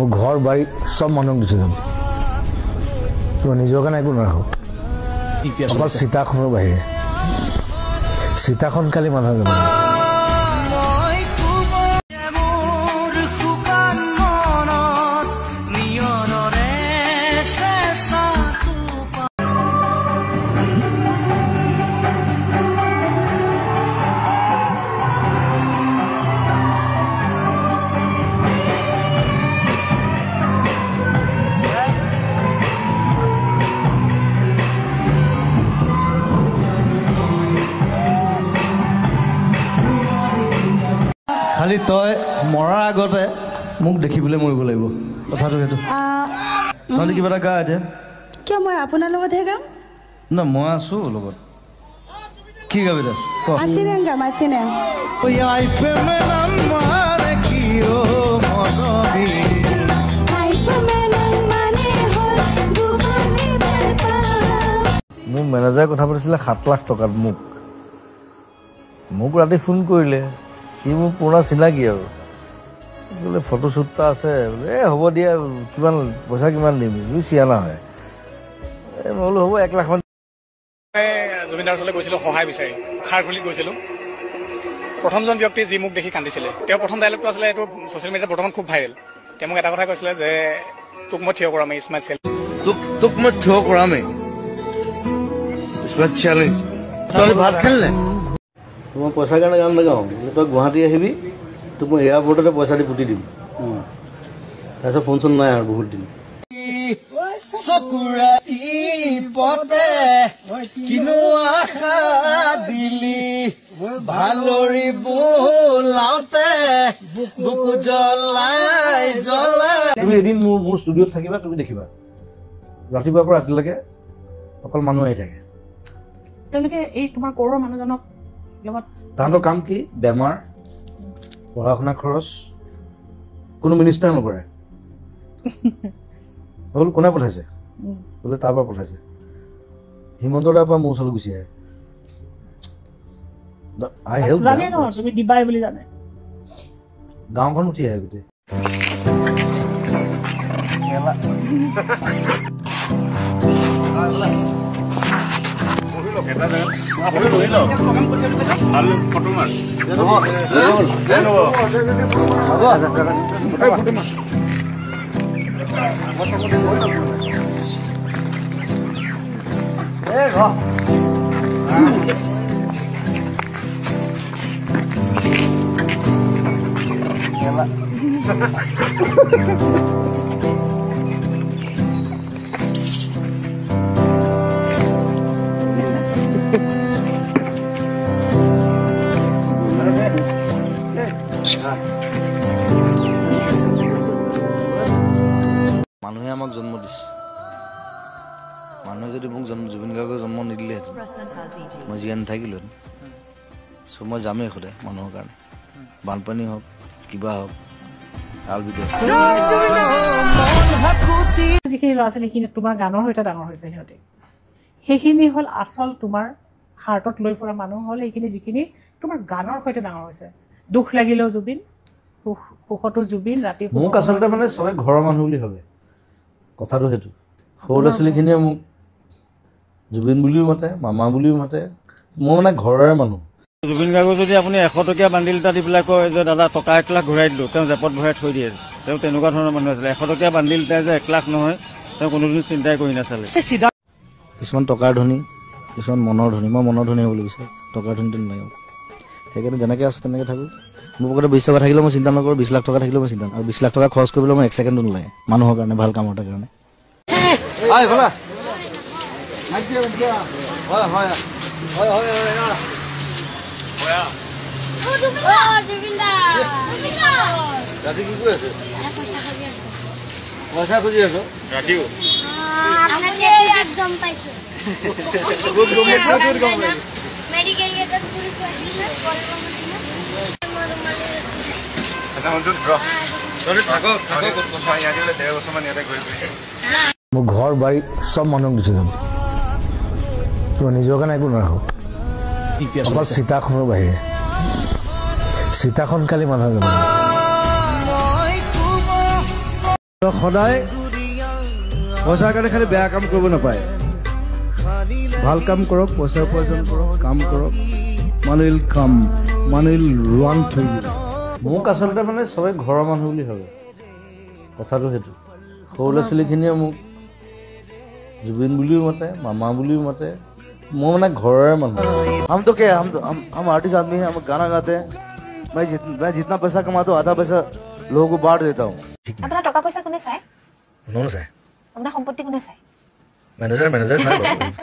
মোৰ ঘৰ বাৰী চব মানুহক দি থৈ যাম। মই নিজৰ কাৰণে একো নাৰাখোঁ, অকল চিতাখনৰ বাহিৰে। চিতাখন খালি মানুহে যাব লাগে। খালি তই মৰাৰ আগতে মোক দেখিবলৈ মৰিব লাগিব, কথাটো সেইটো। তহঁতি কিবা এটা গা এতিয়া। কিয় মই আপোনাৰ লগতহে গাম? না, মই আছো লগত। কি গাবি তই? আছিনেং গাম, আছিনেং। মোৰ মেনেজাৰে কথা পাতিছিলে 7 লাখ টকাত। মোক ৰাতি ফোন কৰিলে, সি মোৰ পুৰণা চিনাকি আৰু, বোলে ফটোশ্বুট এটা আছে, বোলে এই হ'ব দিয়া, কিমান পইচা কিমান দিম, সি চিয়ানা হয়। এই মই বোলো হ'ব 1 লাখ মান। জুবিনদাৰ ওচৰলৈ গৈছিলোঁ সহায় বিচাৰি, খাৰঘুলিত গৈছিলোঁ। প্ৰথমজন ব্যক্তি যি মোক দেখি কান্দিছিলে, তেওঁৰ প্ৰথম ডাইলগটো আছিলে, এইটো ছ'চিয়েল মিডিয়াত বৰ্তমান খুব ভাইৰেল। তেওঁ মোক এটা কথা কৈছিলে যে তোক মই থিয় কৰামেই, it's my challenge. তোক মই থিয় কৰামেই, it's my challenge. তই ভাত খালি নে? মই পইচাৰ কাৰণে গান নাগাওঁ। তই গুৱাহাটী আহিবি, তোক মই এয়াৰপৰ্টতে পইচা দি পুতি দিম। তাৰপিছত ফোন চোন নাই আৰু বহুত দিন। তুমি এদিন মোৰ ষ্টুডিঅ'ত থাকিবা, তুমি দেখিবা ৰাতিপুৱাৰ পৰা ৰাতিলৈকে অকল মানুহ আহি থাকে। তেওঁলোকে এই তোমাৰ কৰৰ মানুহজনক লগত তাহাঁতৰ কাম কি? বেমাৰ, পঢ়া শুনা খৰচ, কোনো মিনিষ্টাৰ নকৰে। বোলো কোনে পঠাইছে? বোলে তাৰ পৰা পঠাইছে। হিমন্ত দাৰ পৰা মোৰ ওচৰলৈ গুচি আহে। গাঁওখন উঠি আহে গোটেই। মানুহে আমাক জন্ম দিছে। মানুহে যদি মোক জুবিন গাৰ্গক জন্ম নিদিলেহেঁতেন, মই জীয়াই নাথাকিলোহেঁতেন। চ' মই যামেই সদায় মানুহৰ কাৰণে, বানপানী হওক কিবা হওক। যিখিনি ল'ৰা ছোৱালীখিনি তোমাৰ গানৰ সৈতে ডাঙৰ হৈছে, সিহঁতে সেইখিনি হ'ল আচল তোমাৰ হাৰ্টত লৈ ফুৰা মানুহ হ'ল সেইখিনি, যিখিনি তোমাৰ গানৰ সৈতে ডাঙৰ হৈছে। দুখ লাগিলেও জুবিন, সুখতো জুবিন, ৰাতি মোক আচলতে মানে চবে ঘৰৰ মানুহ বুলি ভাবে, কথাটো সেইটো। সৰু ল'ৰা ছোৱালীখিনিয়ে মোক জুবিন বুলিও মাতে, মামা বুলিও মাতে, মই মানে ঘৰৰে মানুহ। জুবিন গাৰ্গক যদি আপুনি 100 টকীয়া বান্ডিল এটা দি পেলাই কয় যে দাদা টকা 1 লাখ ঘূৰাই দিলোঁ, তেওঁ জেপত ভৰাই থৈ দিয়ে। তেওঁ তেনেকুৱা ধৰণৰ মানুহ আছিলে। 100 টকীয়া বান্ডিল এটা যে 1 লাখ নহয়, তেওঁ কোনোদিন চিন্তাই কৰি নাচালে। কিছুমান টকাৰ ধনী, কিছুমান মনৰ ধনী। মই মনৰ ধনী হ'বলৈ বিচাৰোঁ, টকাৰ ধনীটো নালাগে। সেইকাৰণে যেনেকৈ আছোঁ তেনেকৈ থাকোঁ। মোৰ পকেটত 20 টকা থাকিলেও মই চিন্তা নকৰোঁ, 20 লাখ টকা থাকিলেও মই চিন্তা নকৰোঁ। আৰু 20 লাখ টকা খৰচ কৰিবলৈ মই 1 ছেকেণ্ডো নালাগে মানুহৰ কাৰণে, ভাল কামৰ এটাৰ কাৰণে। পইচা খুজি আছো। মোৰ ঘৰ বাৰী চব মানুহক দি থৈ যাম। মই নিজৰ কাৰণে একো নাৰাখোঁ, অকল চিতাখনৰ বাহিৰে। চিতাখন খালি মানুহে যাব লাগে। সদায় পইচাৰ কাৰণে খালি বেয়া কাম কৰিব নাপায়, ভাল কাম কৰক, পইচা উপাৰ্জন কৰক, কাম কৰক। Money will come, money will run to you. মোক আচলতে মানে চবে ঘৰৰ মানুহ বুলি ভাবে, কথাটো সেইটো। সৰু ল'ৰা ছোৱালীখিনিয়ে মোক জুবিন বুলিও মাতে, মামা বুলিও মাতে, মই মানে ঘৰৰে মানুহ। हम तो क्या हम हम आर्टिस्ट आदमी हैं, हम गाना गाते हैं। मैं जितना पैसा कमाता हूँ आधा पैसा लोगों को बांट देता हूँ। আপোনাৰ টকা পইচা কোনে চায়? কোনেও চায়। আপোনাৰ সম্পত্তি কোনে চায়? মেনেজাৰ চায়,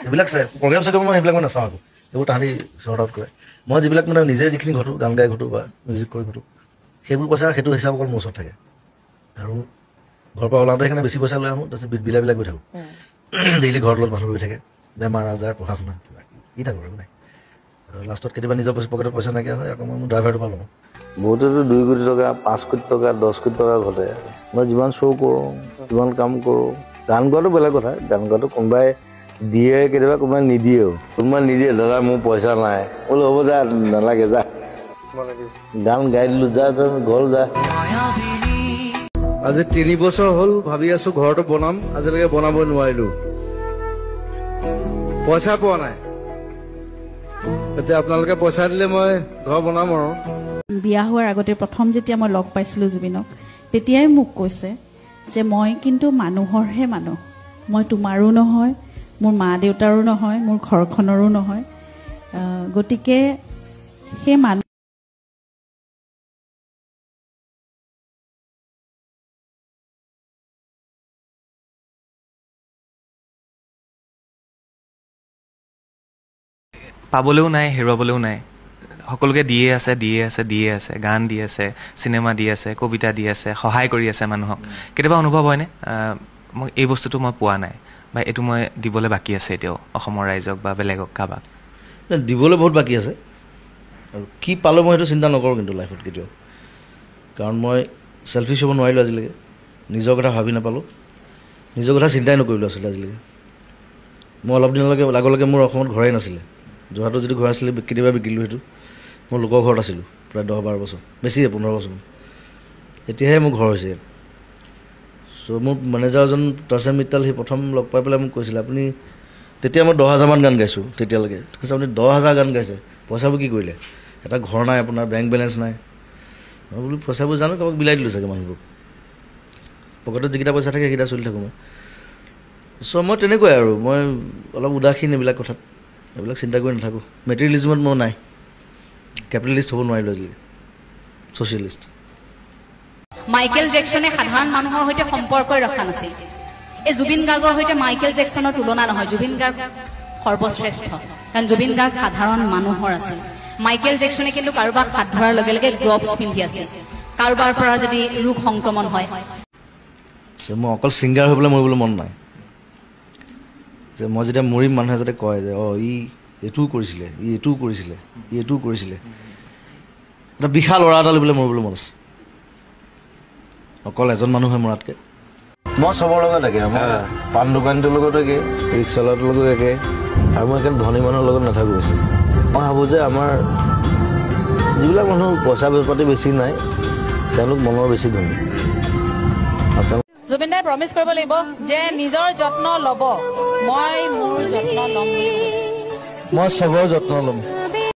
এইবিলাক চায়। প্ৰগ্ৰেম চগ্ৰেম মই সেইবিলাক মই নাচাওঁ আকৌ, এইবোৰ তাহাঁতি চৰ্ট আউট কৰে। মই যিবিলাক মানে নিজে যিখিনি ঘটো, গান গাই ঘটো বা মিউজিক কৰি ঘটো, সেইবোৰ পইচা সেইটো হিচাপ অকল মোৰ ওচৰত থাকে। আৰু ঘৰৰ পৰা ওলাওঁতে সেইকাৰণে বেছি পইচা লৈ আহোঁ, তাৰপিছত বিলাই বিলাই গৈ থাকোঁ। ডেইলি ঘৰৰ লগত মানুহ ৰৈ থাকে, বেমাৰ আজাৰ, পঢ়া শুনা কিবা কি থাকোঁ আৰু নাই। আৰু লাষ্টত কেতিয়াবা নিজৰ পকেটত পইচা নাইকিয়া হয়, আকৌ মই মোৰ ড্ৰাইভাৰটোৰ পৰা লওঁ। বহুতেতো 2 কোটি টকা, 5 কোটি টকা, 10 কোটি টকা ঘটে। মই যিমান শ্ব' কৰোঁ, যিমান কাম কৰোঁ, গান গোৱাটো বেলেগ কথা। গান গোৱাটো কোনোবাই দিয়ে, কেতিয়াবা কোনোবাই নিদিয়েও। কোনোবাই নিদিয়ে, দাদা মোৰ পইচা নাই, বোলো হ'ব যা, নালাগে যা, গান গাই দিলোঁ, যা ঘৰ যা। আজি 3 বছৰ হ'ল ভাবি আছো ঘৰটো বনাম, আজিলৈকে বনাব নোৱাৰিলো, পইচা পোৱা নাই। এতিয়া আপোনালোকে পইচা দিলে মই ঘৰ বনাম। আৰু বিয়া হোৱাৰ আগতে প্ৰথম যেতিয়া মই লগ পাইছিলোঁ জুবিনক, তেতিয়াই মোক কৈছে যে মই কিন্তু মানুহৰহে মানুহ, মই তোমাৰো নহয়, মোৰ মা দেউতাৰো নহয়, মোৰ ঘৰখনৰো নহয়। গতিকে সেই মানুহ পাবলৈও নাই, হেৰুৱাবলৈও নাই, সকলোকে দিয়ে আছে, দিয়ে আছে, দিয়ে আছে, গান দি আছে, চিনেমা দি আছে, কবিতা দি আছে, সহায় কৰি আছে মানুহক। কেতিয়াবা অনুভৱ হয়নে মই এই বস্তুটো মই পোৱা নাই বা এইটো মই দিবলৈ বাকী আছে এতিয়াও অসমৰ ৰাইজক বা বেলেগক কাৰোবাক? দিবলৈ বহুত বাকী আছে। আৰু কি পালোঁ মই সেইটো চিন্তা নকৰোঁ কিন্তু লাইফত কেতিয়াও, কাৰণ মই চেলফিছ হ'ব নোৱাৰিলোঁ আজিলৈকে। নিজৰ কথা ভাবি নাপালোঁ, নিজৰ কথা চিন্তাই নকৰিলোঁ আচলতে আজিলৈকে। মই অলপ দিনলৈকে আগলৈকে মোৰ অসমত ঘৰেই নাছিলে। যোৰহাটত যিটো ঘৰ আছিলে কেতিয়াবা বিকিলোঁ, সেইটো মই লোকৰ ঘৰত আছিলোঁ প্ৰায় 10-12 বছৰ, বেছিয়ে 15 বছৰমান। এতিয়াহে মোৰ ঘৰ হৈছে। চ' মোৰ মেনেজাৰজন তৰচেম মিত্তাল, সি প্ৰথম লগ পাই পেলাই মোক কৈছিলে, আপুনি তেতিয়া মই 10,000মান গান গাইছোঁ তেতিয়ালৈকে। কৈছে আপুনি 10,000 গান গাইছে, পইচাবোৰ কি কৰিলে? এটা ঘৰ নাই আপোনাৰ, বেংক বেলেঞ্চ নাই। মই বোলো পইচাবোৰ জানো কাৰোবাক বিলাই দিলোঁ চাগে মানুহবোৰক, পকেটত যিকেইটা পইচা থাকে সেইকেইটা চলি থাকোঁ মই। চ' মই তেনেকুৱাই আৰু, মই অলপ উদাসীন এইবিলাক কথাত, এইবিলাক চিন্তা কৰি নাথাকোঁ। মেটেৰিয়েলিজমত মই নাই, কেপিটেলিষ্ট হ'ব নোৱাৰিলোঁ আজিলৈকে, ছ'চিয়েলিষ্ট। মাইকেল জেকচনে সাধাৰণ মানুহৰ সৈতে সম্পৰ্কই ৰখা নাছিল। এই জুবিন গাৰ্গৰ সৈতে মাইকেল জেকচনৰ তুলনা নহয়। জুবিন গাৰ্গ সৰ্বশ্ৰেষ্ঠ, কাৰণ জুবিন গাৰ্গ সাধাৰণ মানুহৰ আছিল। মাইকেল জেকচনে কিন্তু কাৰোবাক হাত ধৰাৰ লগে লগে গ্লভছ পিন্ধি আছিল, কাৰোবাৰ পৰা যদি ৰোগ সংক্ৰমণ হয়। মই অকল ছিংগাৰ হৈ পেলাই মৰিবলৈ মন নাই, যে মই যেতিয়া মৰিম মানুহে যাতে কয় যে অঁ ই এইটোও কৰিছিলে, ই এইটোও কৰিছিলে, ই এইটোও কৰিছিলে। এটা বিশাল ল'ৰা এটা লৈ পেলাই মৰিবলৈ মন আছে, অকল এজন মানুহে মৰাতকৈ। মই চবৰ লগত একে, মই পাণ দোকানীটোৰ লগত একে, ৰিক্সাৱালাটোৰ লগত একে, আৰু মই সেইকাৰণে ধনী মানুহৰ লগত নাথাকোঁ বেছি। মই ভাবোঁ যে আমাৰ যিবিলাক মানুহ পইচা পাতি বেছি নাই, তেওঁলোক মনৰ বেছি ধনী। জুবিন দাই প্ৰমিছ কৰিব লাগিব যে নিজৰ যত্ন ল'ব, মই মোৰ যত্ন ল'ম বুলি। মই চবৰ যত্ন ল'ম।